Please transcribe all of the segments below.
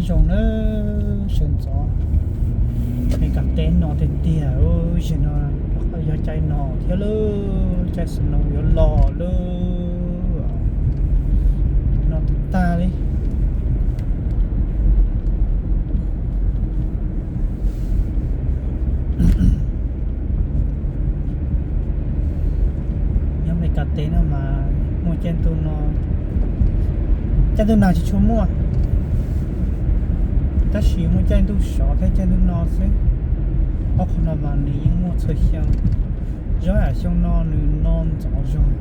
Zoo na, sawv ntxov Meskas teb no tiag tiag, zaum no yog caij no thiab lub caij snow yuav los lawm, no tag tag li. Nyob Meskas teb no mas muaj caij ntuj no, caij ntuj nag tsis tshua muaj, tab sis muaj caij ntuj sov thiab caij ntuj no xwb. Ob qho no mas nws yeej muaj txhua xyoo. Zaub yam xyoo no nws no ntxov zog,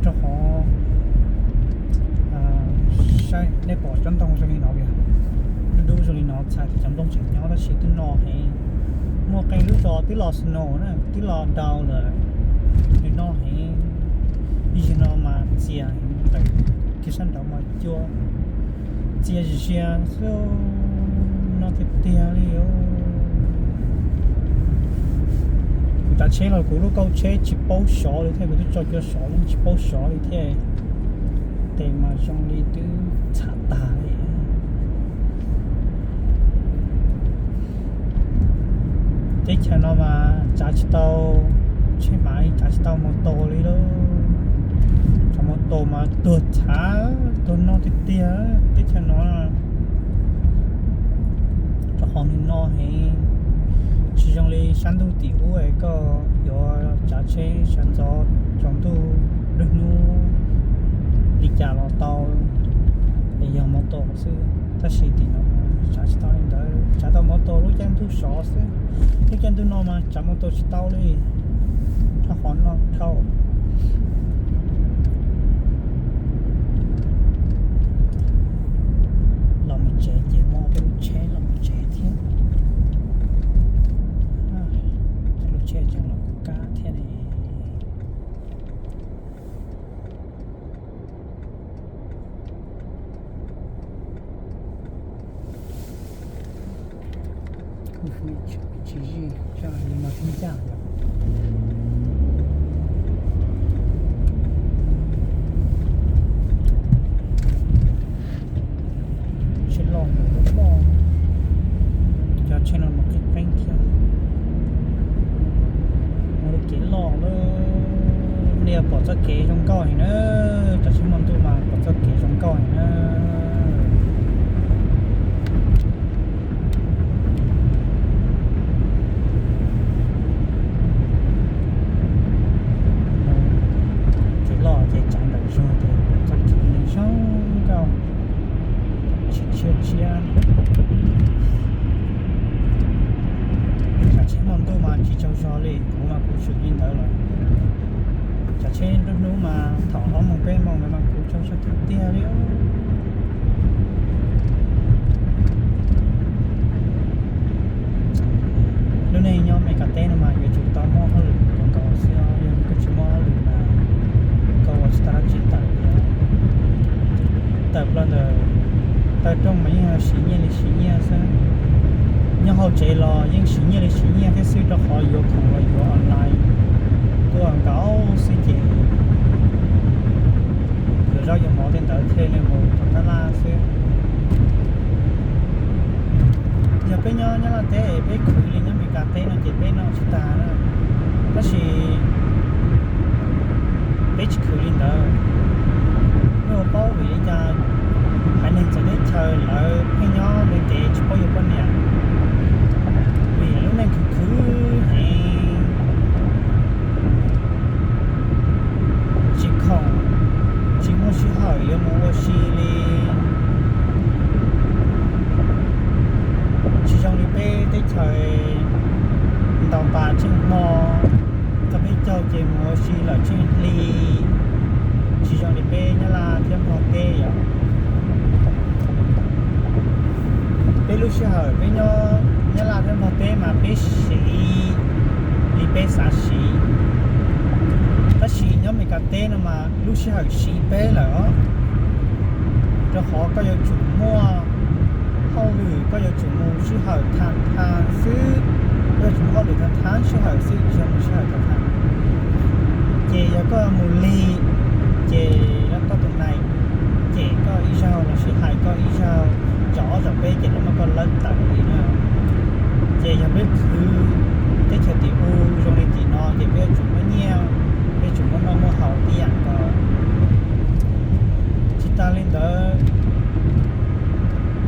rau qhov saib nej pom cov ntoo zoo li no, dub dub zoo li no txhais tias cov nplooj tseem nyob, tab sis twb no heev. Muaj qee lub zos twb los snow na, twb los daus lawm, nws no heev. Ib zaug no mas txias heev, kiag sab nraud mas cua, txias zias xwb, no tiag tiag li. Kuv tsav tsheb los kuv lub kauj tsheb tsis paub sov li thiab, kuv twb tso cua sov los tsis paub sov li thiab, tes mas zoo li twb txhav tag li. Teb chaws no mas tsav tsis tau, tsheb mas tsav tsis tau mus tos li lauj. Tsav mus tos mas tuag txhav, tuag no tiag tiag teb chaws no. Rau qhov nws no heev, tsis zoo li sab ntuj tim ub es koj yuav tsav tsheb sawv ntxov tsaus ntuj nruab hnub li cas los tau, es yog mus tos xwb. Tab sis tim no tsav tsis tau li ntawd, tsav tau mus tos lub caij ntuj sov xwb. Lub caij ntuj no mas tsav mus tos tsis tau li, rau qhov no dhau. Los mus tsev ces muaj peb lub tsheb los mus tsev thiab. Lub tsheb tseem los kuv kab thiab ne. Kuv tsis zij zaj li no thiab ncaj yom. Tsheb loj loj, cov tsheb no mas qeeb qeeb thiab. Mus lub kev loj lawm, nej pom txoj kev zoo nkauj heev na, cov tsheb muaj ntuj mas pom txoj kev zoo nkauj heev na. Kev loj ces tsav ntawm zog ces pom txoj kev zoo nkauj, tsis tshiab tshiab. Cov tsheb muaj ntuj mas tsis tsaug zog li, kuv mas kuv swm li ntawd lawm. Cov tsheb nruab hnub mas thaum ob moos peb moos ntawd mas kuv tsaug zog tiag tiag li. Lub neej nyob Meskas teb no mas yuav tsum tau muaj hauj lwm nkaus xwb, yog koj tsis muaj hauj lwm mas koj ua tsis tau dab tsi tawm li. Tawm plaws ntawm taw rooj mas yeej siv nyiaj li siv nyiaj xwb. Nyob hauv tsev los yeej siv nyiaj li siv nyiaj thiab xwb, rau qhov yuav khoom los yuav online tuaj nkaus xwb ces yuav zaub yuav mov tej ntawd thiaj li mus tom tab laj xwb. Yog peb nyob Nyab Laj teb es peb khwv li nyob Meskas teb no ces peb noj tsis tag na. Tab sis peb tsis khwv li ntawd. Nej puas paub vim li cas haiv neeg txawv teb chaws lawv pheej nyob ntev ntev tsis paub yuav poj niam? Vim lub neej khwv khwv heev, tsis khoom, tsis muaj sij hawm yuav mus ua si li. Tsis zoo li peb teb chaws ntaus npas tsheej hmo, txog peb caug ces mus ua si lawm tsheej hli. Tsis zoo li peb Nyab Laj thiab Nplog teb yom. Peb lub sij hawm peb nyob Nyab Laj thiab Nplog teb mas peb siv li peb xav siv, tab sis nyob Meskas teb no mas lub sij hawm siv peb lawm os. Rau qhov koj yuav tsum muaj hauj lwm, koj yuav tsum mus sij hawm tham tham xwb, koj yuav tsum muaj hauj lwm tham tham sij hawm xwb, tsis yog mus sij hawm tham tham. Ces yog koj mus lig, ces koj tus nais cem koj ib zaug lossis hais koj ib zaug, zov Peb khwv teb chaws tim u zoo li tim no ces peb yuav tsum muaj nyiaj, peb yuav tsum muaj noj muaj haus tib yam nkaus. Tsis tas li ntawd,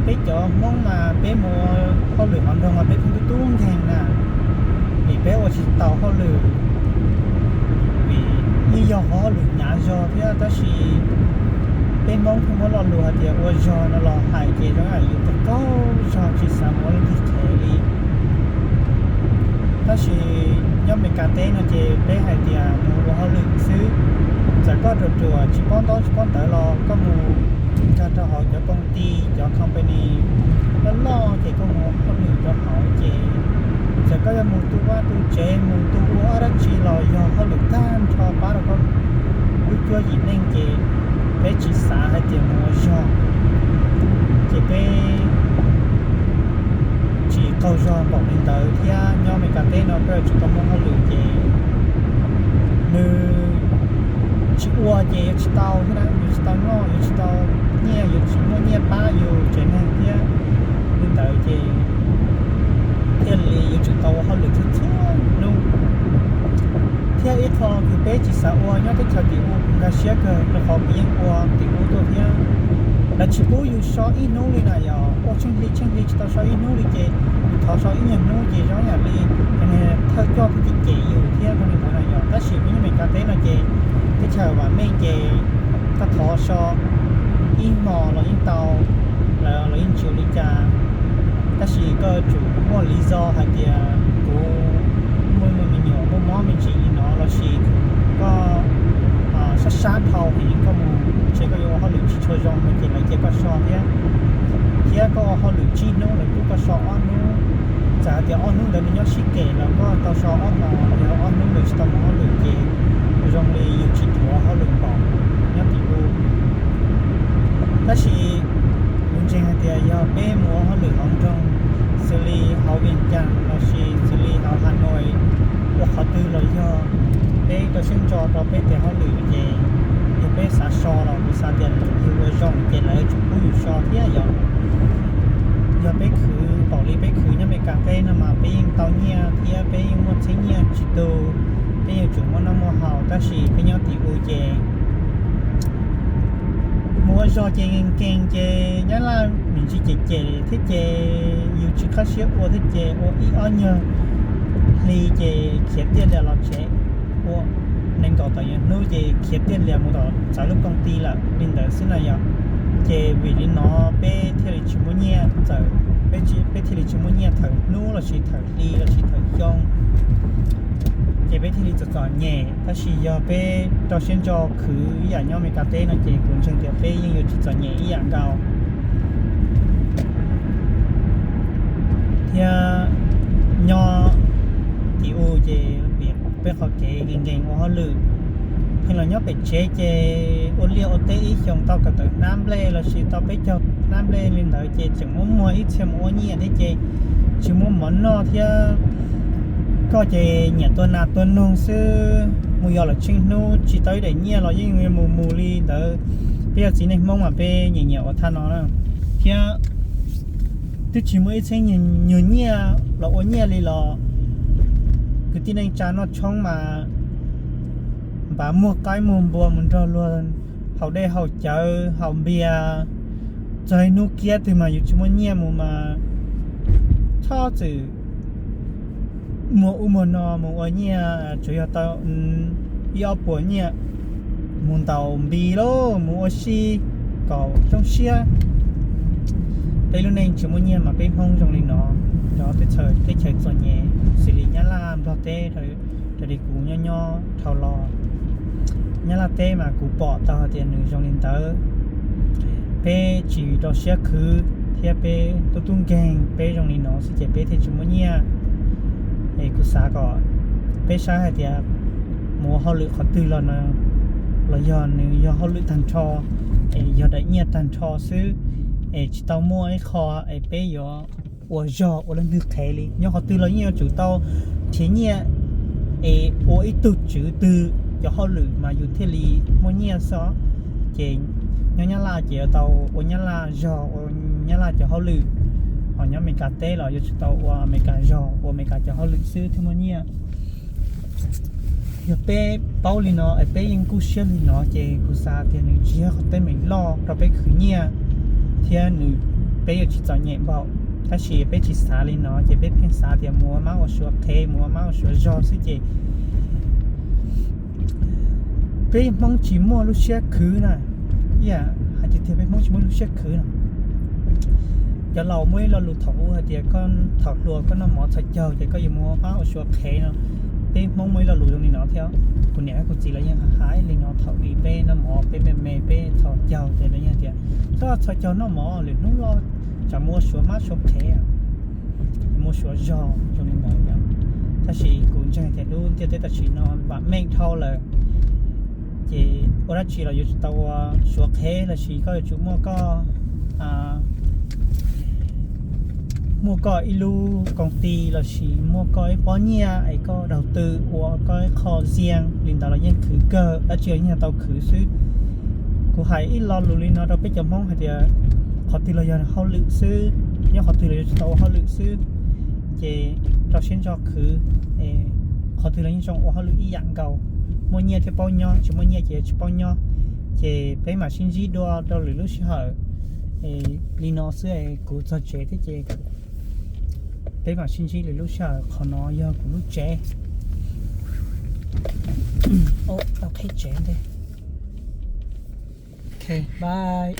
peb cov Hmoob mas peb mus hauj lwm hauv nroog mas peb pheej tub tub nkeeg na, vim peb ua tsis tau hauj lwm, vim yeej yog qhov hauj lwm hnyav zog thiab, tab sis peb Hmoob pheej muab lo lus hais tias ua zog no los hais ces zoo yam yus qaug zog tsis xav mus ua leej twg qhev li. Tab sis nyob Meskas teb no ces peb hais tias mus ua hauj lwm xwb, txawm koj ruam ruam tsis paub ntaub tsis paub ntawv los koj mus nkag rau hauv cov koom ti cov company loj loj ces koj mus ua hauj lwm rau hauv ces txawm koj yuav mus tu vaj tu tsev mus tu ua dab tsi los yog hauj lwm tag nrho pab rau koj lub cuab yim neej ces peb tsis xav hais tias mus ua zog. Ces peb tsis qaug zog npaum li ntawd thiab nyob Meskas teb no koj yuav tsum tau muaj hauj lwm ces nws tsis ua ces yuav tsis tau thiab na, yuav tsis tau noj, yuav tsis tau nyiaj, yuav tsis muaj nyiaj pab yus tsev neeg thiab. Li ntawd ces thiaj li yuav tsum tau ua hauj lwm txhua txhua hnub. Thiab ib qho kws peb tsis xav ua nyob teb chaws tim u kuv nkag siab kawg rau qhov kuv yeej ua tim u tuaj thiab, lawv tsis pub yus so ib hnub li na yom, ua tsheej hli tsheej hli tsis tau so ib hnub li ces yus thov so ib nyuag hnub ces zoo yam li thawj coj thiaj cem yus thiab zoo li ntawd na yom. Tab sis peb nyob Meskas teb no ces teb chaws vam meej ces koj thov so ib hmos los yeej tau, lawv los yeej tsis ua li cas. Tab sis koj yuav tsum muaj li do hais tias kuv muaj me nyuam muaj mob me ntsis li no lossis koj sab sab dhau heev koj mus ntshe koj yuav ua hauj lwm tsis tshua zoo no ces lawv cia koj so thiab. Thiab koj ua hauj lwm tsib hnub lawv pub koj so ob hnub, txawm hais tias ob hnub ntawd nws nyob sib kem los koj tau so ob hmos, yog ob hnub ntawd tsis tau mus hauj lwm ces zoo li yus tsis dhuav hauj lwm npaum nyob tim u. Tab sis kuv ntseeg hais tias yog peb mus ua hauj lwm hauv nroog, xws li hauv Vias Cas lossis xws li hauv Has Nois, ua qhov twg los yog peb rau siab ntso rau peb tes hauj lwm ces yog peb xav so los kuv xav tias yus ua zoo ces lawv yuav tsum pub yus so thiab yom. Yog peb khwv npaum li peb khwv nyob Meskas teb no mas peb yeej tau nyiaj thiab peb yeej muaj txhiab nyiaj tsis tu, peb yuav tsum muaj noj muaj haus, tab sis peb nyob tim u ces mus ua zog ces nkees nkees ces Nyab Laj me ntsis cem cem thiab ces yus tsis qab siab ua thiab ces ua ib ob nyuag hli ces khiav tiaj lias los tsev, ua nees nkaum tawm yog hnub ces khiav tiaj lias mus tom txawv lub koom ti lawm li ntawd xwb na yom. Ces vim li no peb thiaj li tsis muaj nyiaj txawm, peb thiaj li tsis muaj nyiaj thawm hnub lossis thawm hli lossis thawm xyoo, ces peb thiaj li txom txom nyem. Tab sis yog peb rau siab ntso khwv ib yam nyob Meskas teb no ces kuv ntseeg tias peb yeej yuav tsis txom nyem ib yam nkaus. Thiab nyob tim u ces vim peb qhov kev nkees nkees ua hauj lwm, pheej los nyob pem tsev ces ua liaj ua teb ib xyoos tau kawm tawm hnab nplej lossis tau peb caug hnab nplej li ntawd ces tseem muab muag ib txhia mus ua nyiaj thiab ces tsis muaj mov noj thiab. Koj ces nyiam tua nas tua noog xwb, mus yos lawm tsheej hnub tsis tau ib daim nyiaj los yeej mus mus li ntawd. Peb yog txiv neej Hmoob mas peb nyiam nyiam ua thaj no na. Thiab twb tsis muaj ib txheeb nyuag nyiaj los ua nyiaj li los kwv tij neej tsa noj tshoob mas npaj muag qaib muag npua mus nrog luag haus dej haus cawv haus npias, txog ib hnub kiab twg mas yus tsis muaj nyiaj mus mas txhob txwm muag ub muag no mus ua nyiaj, tsuas yog tau ib ob puas nyiaj mus ntaus npis lauj mus ua si kom zoo siab. Peb lub neej tsis muaj nyiaj mas peb Hmoob zoo li no, cov teb chaws txom nyem xws li Nyab Laj Nplog teb raws li kuv nyob nyob dhau los Nyab Laj teb mas kuv pom tau hais tias nws zoo li ntawd. Peb tsis rau siab khwv thiab peb tub tub nkeeg peb zoo li no xwb ces peb thiaj tsis muaj nyiaj. Es kuv xav kom peb saib hais tias mus ua hauj lwm qhov twg los no los yog nws yog hauj lwm tag nrho, es yog daim nyiaj tag nrho xwb, es tsis tau muaj ib qho es peb yuav ua zog ua leej twg qhev li. Nyob qhov twg los yeej yuav tsum tau nrhiav nyiaj es ua ib tug tswv twg cov hauj lwm mas yus thiaj li muaj nyiaj xwb. Ces nyob Nyab Laj ces yuav tau ua Nyab Laj zog ua Nyab Laj cov hauj lwm, Nyob Amelikas teb los yuav tsum tau ua Amelikas zog, ua Amelikas cov hauj lwm xwb thiaj muaj nyiaj. Yog peb paub li no es peb yeej kuj siab li no ces kuv xav tias nws tsis yog qhov teeb meem loj rau peb khwv nyiaj, thiab nws, peb yuav tsis txom nyem npaum. Tab sis peb tsis xav li no ces peb pheej xav tias mus ua mab ua suav qhev, mus ua mab ua suav zog xwb ces peb Hmoob tsis muaj lub siab khwv na. Ib yam hais tias tiag peb Hmoob tsis muaj lub siab khwv no. Cov laus muaj ib lo lus thaum ub hais tias koj thaum hluas koj noj mov txhos caug ces koj yuav mus ua mab ua suav qhev no. Peb Hmoob muaj ib lo lus zoo li no thiab. Kuv niam thiab kuv txiv lawv yeej hais li no thaum ub, peb noj mov peb me me peb txhos caug ces lawv yeej hais tias koj txhos caug noj mov, lwm hnub loj tsam mus ua suav mab suav qhev, mus ua suav zog zoo li ntawd. Tab sis kuv ntseeg tias lub ntiaj teb tam sim no vam meej dhau lawm, ces ua dab tsi los yuav tsum tau ua suav qhev lossis koj yuav tsum muaj koj muaj koj ib lub koom ti lossis muaj koj ib pob nyiaj es koj daus tw ua koj ib qho xiaj li ntawd los yeej khwv kawg, dab tsi los yeej tau khwv xwb. Kuv hais ib lo lus li no rau peb cov Hmoob hais tias qhov twg los yog hauj lwm xwb, nyob qhov twg los yuav tsum tau ua hauj lwm xwb, ces rau siab ntso khwv, qhov twg los yeej zoo ua hauj lwm ib yam nkaus, muaj nyiaj thiaj paub nyob, tsis muaj nyiaj ces tsis paub nyob. Ces peb mam sib ntsib dua rau lwm lub sij hawm. Li no xwb, kuv txog tsev thiab ces peb mam sib ntsib lwm lub sij hawm. Qhov no yog kuv lub tsev, tau qhib tsev ntej. Ok, bye.